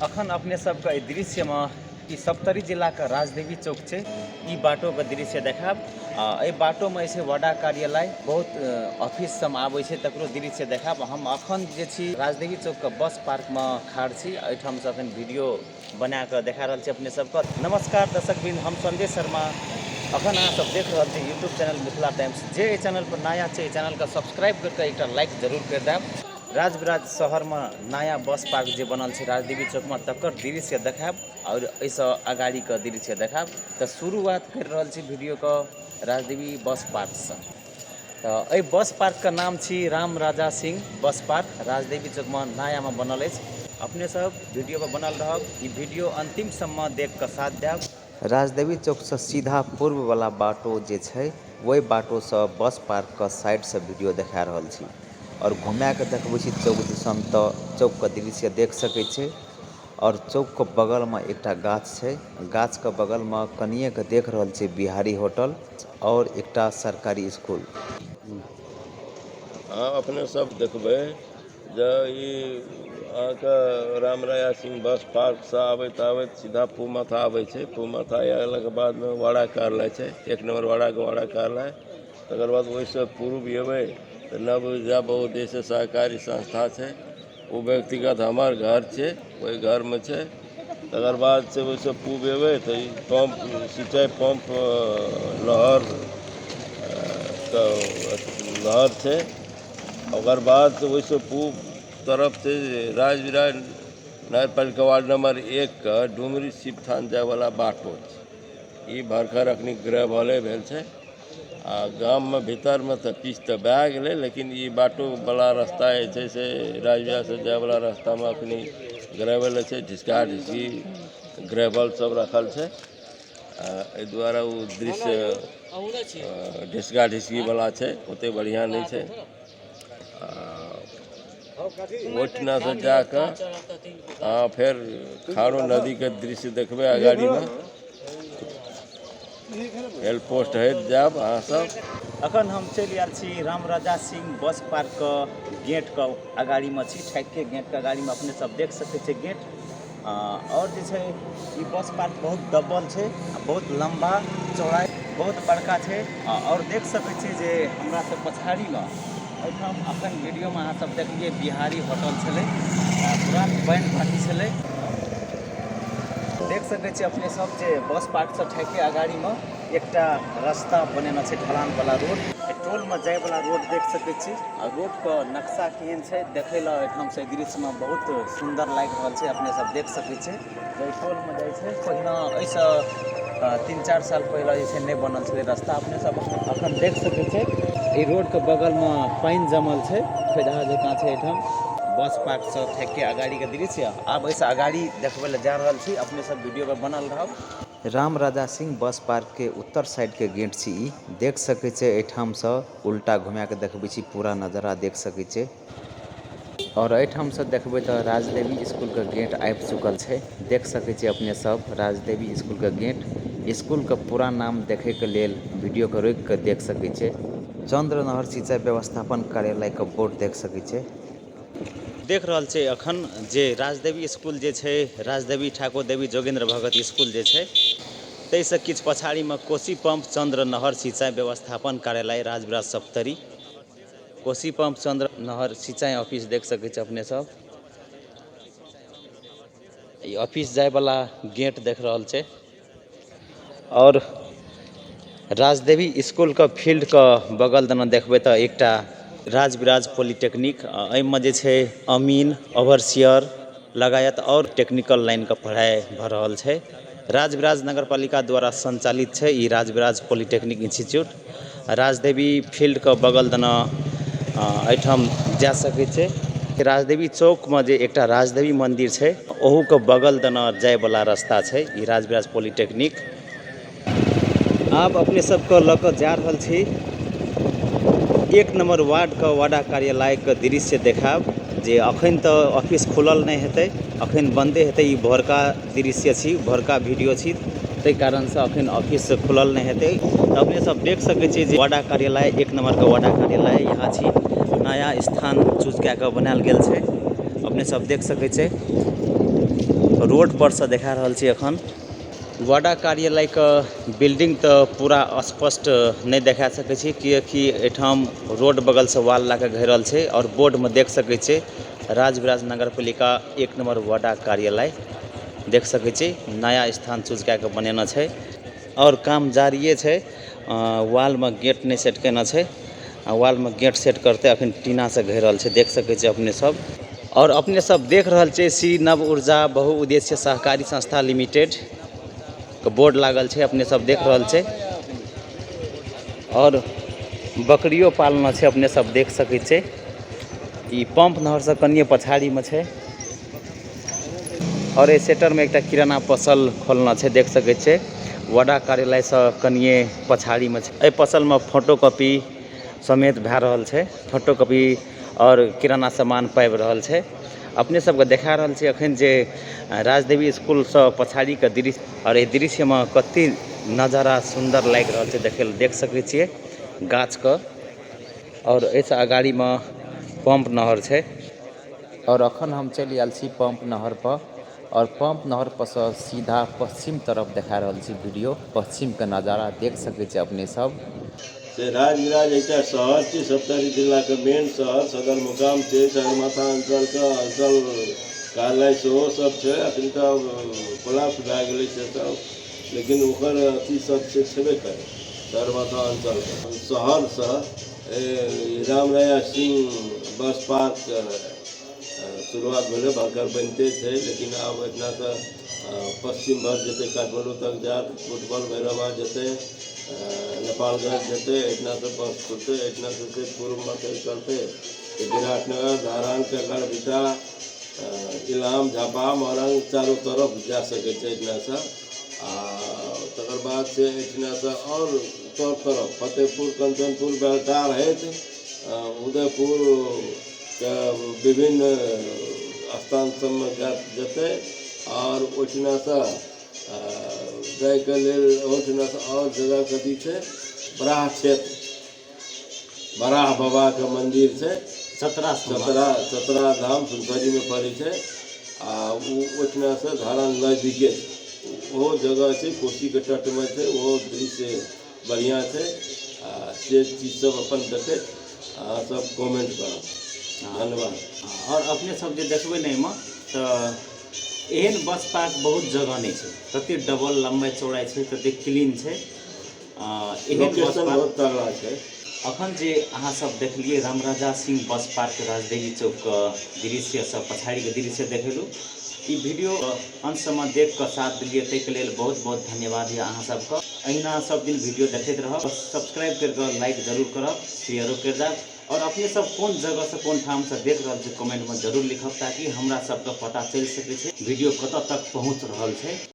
अखन अपने सबके एहि दृश्यमे ई सप्तरी जिलाके राजदेवी चौक छै, ई बाटोके दृश्य देखायब। आ एहि बाटोमे जे छै वडा कार्यालय बहुत ऑफिस सब आबै छै, तकरो दृश्य देखायब। हम अखन जे छी राजदेवी चौकके बस पार्कमे खाड़ छी, एहिठामसँ अखन वीडियो बना कऽ देखा रहल छी अपने सबके। नमस्कार दर्शकवृंद, हम संजय शर्मा। अखन अहाँ सब देख रहल छी यूट्यूब चैनल मिथिला टाइम्स। जे एहि चैनल पर नया छै, एहि चैनलके सब्सक्राइब करके एकटा लाइक जरूर कर देब। राजविराज शहरमे नया बस पार्क जे बनल छै राजदेवी चौकमे, तकर दृश्य देखायब आओर एहिसँ अगाड़ीके दृश्य देखायब। तऽ शुरुआत करि रहल छी वीडियोके राजदेवी बस पार्कसँ। तऽ एहि बस पार्कके नाम छी राम राजा सिंह बस पार्क, राजदेवी चौकमे नयामे बनल अछि। अपने सब वीडियो पर बनल रहब, ई वीडियो अंतिम समय देख कऽ साथ देब। राजदेवी चौकसँ सीधा पूर्ववला बाटो जे छै, ओहि बाटोसँ बस पार्कके साइडसँ वीडियो देखा रहल छी आओर घुमा कऽ देखबै छी चौक दिसन, तऽ चौकके दृश्य देख सकै छै। आओर चौकके बगलमे एकटा गाछ छै, गाछके बगलमे कनिएके देख रहल छै बिहारी होटल आओर एकटा सरकारी स्कूल। अहाँ अपने सब देखबै जे ई अहाँके रामराया सिंह बस पार्कसँ आबैत आबैत सीधा पुमाथा आबै छै। पुमाथा अयलाके बादमे वाड़ा कार्यालय छै, 1 नम्बर वाड़ाके वाड़ा कार्यालय। तकर बाद ओहिसँ पूर्व अयबै तऽ नव ऊर्जा बहुउद्देशीय सहकारी संस्था छै, ओ व्यक्तिगत हमर घर छै, ओहि घरमे छै। तकर बाद से ओहिसँ पूब अयबै तऽ ई पम्प सिंचाइ पम्प नहर तऽ नहर छै। ओकर बाद ओहिसँ पूब तरफ छै राजविराज नगरपालिका वार्ड नंबर 1 के डुमरी शिवथान जायवला बाटो छै। ई भरखर अखनी ग्रेवले भेल छै आ गाममे भीतरमे तऽ पिच तऽ भए गेलै, लेकिन ई बाटोवला रास्ता जे छै से राजविराजसँ जायवला रास्तामे अखनी ग्रेवल छै, ढिसका ढिसकी ग्रेवल सब रखल छै। आ एहि दुआरे ओ दृश्य ढिसका ढिसकीवला छै, ओतेक बढ़िआँ नहि छै। आ ओहिठिनासँ जा कऽ अहाँ फेर खारो नदीके दृश्य देखबै अगाड़ीमे। हेल्प पोस्ट होइत जायब अहाँ सब। अखन हम चलि आयल छी रामराजा सिंह बस पार्कके गेटके अगाड़ीमे छी, ठैके गेटके अगाड़ीमे अपने सब देख सकै छियै गेट। आओर जे छै ई बस पार्क बहुत दबल छै आ बहुत लम्बा चौड़ाइ बहुत बड़का छै। आओर देख सकै छियै जे हमरा सब पछाड़ीमे एहिठाम अखन वीडियोमे अहाँ सब देखलियै बिहारी होटल छलै, पुरान बैंड पार्टी छलै। देख सकै छियै अपने सब जे बस पार्कसँ ठैके अगाड़ीमे एकटा रास्ता बनेने छै, ढलानवला रोड, टोलमे जायवला रोड देख सकै छी। आ रोडके नक्शा केहन छै देखै लए एहिठामसँ दृश्यमे बहुत सुन्दर लागि रहल छै। अपने सब देख सकै छियै जे टोलमे जाइ छै। पहिने एहिसँ 3-4 साल पहिले जे छै नहि बनल छलै रास्ता। अपने सब अखन देख सकै छियै एहि रोडके बगलमे पानि जमल छै, खैधा जकाँ छै एहिठाम। बस पार्कसँ ठेकके अगाड़ीके दृश्य। आब एहिसँ अगाड़ी देखबै लए जा रहल छी, अपने सब वीडियो पर बनल रहब। राम राजा सिंह बस पार्क के उत्तर साइड के गेट छी ई, देख सकै छियै एहिठामसँ उल्टा घुमा के देखबै छी, पूरा नजारा देख सकै छियै। और एहिठामसँ देखबै तऽ राजदेवी स्कूल के गेट आबि चुकल छै, देख सकै छियै अपने सब राजदेवी स्कूल के गेट। स्कूल के पूरा नाम देखै के लेल वीडियो के रोकि के देख सकै छियै। चंद्र नहर सिंचाई व्यवस्थापन कार्यालय के बोर्ड देख सकै छियै। देख रहल छै अखन जे राजदेवी स्कूल जे छै, राजदेवी ठाकुर देवी जोगेंद्र भगत स्कूल जे छै, ताहिसँ किछु पछाड़ीमे कोसी पंप चंद्र नहर सिंचाई व्यवस्थापन कार्यालय राजविराज सप्तरी, कोसी पंप चंद्र नहर सिंचाई ऑफिस देख सकै छै अपने सब। ई ऑफिस जायवला गेट देख रहल छै। और राजदेवी स्कूल के फील्ड के बगल दना देखबै तऽ एकटा राजविराज पॉलिटेक्निक, एहिमे जे छै अमीन, ओवरसियर लगायत और टेक्निकल लाइन के पढ़ाई भऽ रहल छै। राजविराज नगरपालिका द्वारा संचालित छै ई Rajbiraj polytechnic institute. Rajdevi field के बगल दना एहिठाम जा सकै छै। राजदेवी चौक में जे एकटा राजदेवी मंदिर छै, ओहू के बगल दना जायवला रास्ता छै ई राजविराज पॉलिटेक्निक। आब अपने सबके लऽ कऽ जा रहल छी 1 नंबर वार्ड के वाडा कार्यालय के दृश्य देखायब, जे अखन तऽ ऑफिस खुलल नहि हेतै, अखन बंदे हेतै। ई भोरका दृश्य छी, भोरका वीडियो छी, ताहि कारणसँ अखन ऑफिस खुलल नहि हेतै। तऽ अपने सब देख सकै छियै जे वाडा कार्यालय 1 नंबर के वाडा कार्यालय यहाँ छी, नया स्थान चूज कए कऽ बनायल गेल छै, अपने सब देख सकै छियै। रोड परसँ देखा रहल छी एखन। वाडा कार्यालयके बिल्डिंग तऽ पूरा स्पष्ट नहि देखा सकै छी, किएकि एहिठाम रोड बगलसँ वाल लए कऽ घेरल छै। आओर बोर्डमे देख सकै छै राजविराज नगरपालिका 1 नंबर वाडा कार्यालय। देख सकै छी नया स्थान चूज कए कऽ बनेने छै आओर काम जारिए छै। वालमे गेट नहि सेट केने छै, आ वालमे गेट सेट करतै, अखन टीनासँ घेरल छै। देख सकै छी अपने सब। आओर अपने सब देख रहल छै श्री नव ऊर्जा बहुउद्देश्य सहकारी संस्था लिमिटेड के बोर्ड लागल छै, अपने सब देख रहल छै। आओर बकरियो पालना छै, अपने सब देख सकै छै। ई पंप नहरसँ कनिये पछाड़ीमे छै। आओर एहि सेटरमे एकटा किराना पसल खोलना छै, देख सकै छै। वाडा कार्यालयसँ कनिये पछाड़ीमे छै। एहि पसलमे फोटोकॉपी समेत भए रहल छै, फोटोकॉपी आओर किराना सामान पाबि रहल छै। अपने सबके देखा रहल छी अखन जे राजदेवी स्कूलसँ पछाड़ीके दृश्य। आओर एहि दृश्यमे कते नजारा सुन्दर लागि रहल छै देखै लए। देख सकै छियै गाछके। आओर एहिसँ अगाड़ीमे पंप नहर छै। आओर अखन हम चलि आयल छी पंप नहर पर। आओर पंप नहर पर सँ सीधा पश्चिम तरफ देखा रहल छी वीडियो। पश्चिम के नजारा देख सकै छी अपने सब। से राजविराज एकटा शहर छै, सप्तरी जिल्लाके मेन शहर, सदरमुकाम छै, सगरमाथा अञ्चलके अञ्चल कार्यालय सेहो सब छै। अखन तऽ कोलाप्स भए गेलै से सब, लेकिन ओकर अथी सब से छेबे करै सगरमाथा अञ्चलके शहरसँ रामराया सिंह बस पार्क शुरुआत भेलै, भर्खर बनिते छै। लेकिन आब एहिठिनासँ पश्चिम भर जेतै, काठमाण्डू तक जायत, फुटबॉल भैरवा जेतै, नेपालगंज जेतै, एहिठिनासँ बस खुलतै। एहिठिनासँ से पूर्वमे फेर चलतै विराटनगर, धरान, ककरभिटा, इलाम, झापा, मोरंग, चारू तरफ जा सकै छै एहिठिनासँ। आ तकर बाद से एहिठिनासँ आओर उत्तर तरफ फतेहपुर, कंचनपुर, बेलटार होइत उदयपुर के विभिन्न स्थान सबमे जेतै। आओर ओहिठिनासँ जाइके लेल ओहिठिनासँ आओर जगह कथी छै, बराह क्षेत्र, बराह बाबाके मन्दिर छै, चतरा चतरा चतरा धाम सुनसरीमे पड़ै छै। आ ओ ओहिठिनासँ धरान नजदीके छै, ओहो जगह छै, कोसीके तटमे छै, ओहो दृश्य बढ़िआँ छै। आ से चीज सब अपन देखैत अहाँ सब कमेंट करब। धन्यवाद। आओर अपने सब जे देखबै ने एहिमे तऽ एहन बस पार्क बहुत जगह नहि छै, तते डबल लम्बाइ चौड़ाइ छै, तते क्लीन छै। एहन बस लोकेशन पार्क बहुत तगड़ा छै। अखन जे अहाँ सब देखलियै रामराजा सिंह बस पार्क राजदेवी चौकके दृश्य सब पछाड़ीके दृश्य देखेलहुँ। ई वीडियो अंतसम्म देख कऽ साथ देलियै ताहिके लेल बहुत बहुत धन्यवाद यऽ अहाँ सबके। अहिना सब दिन वीडियो देखैत रहब, सब्सक्राइब करि कऽ लाइक जरूर करब, शेयरो करि देब। आओर अपने सब कोन जगहसँ कोन ठामसँ देख रहल छी कमेंटमे जरूर लिखब, ताकि हमरा सबके पता चलि सकै छै वीडियो कतऽ तक पहुँच रहल छै।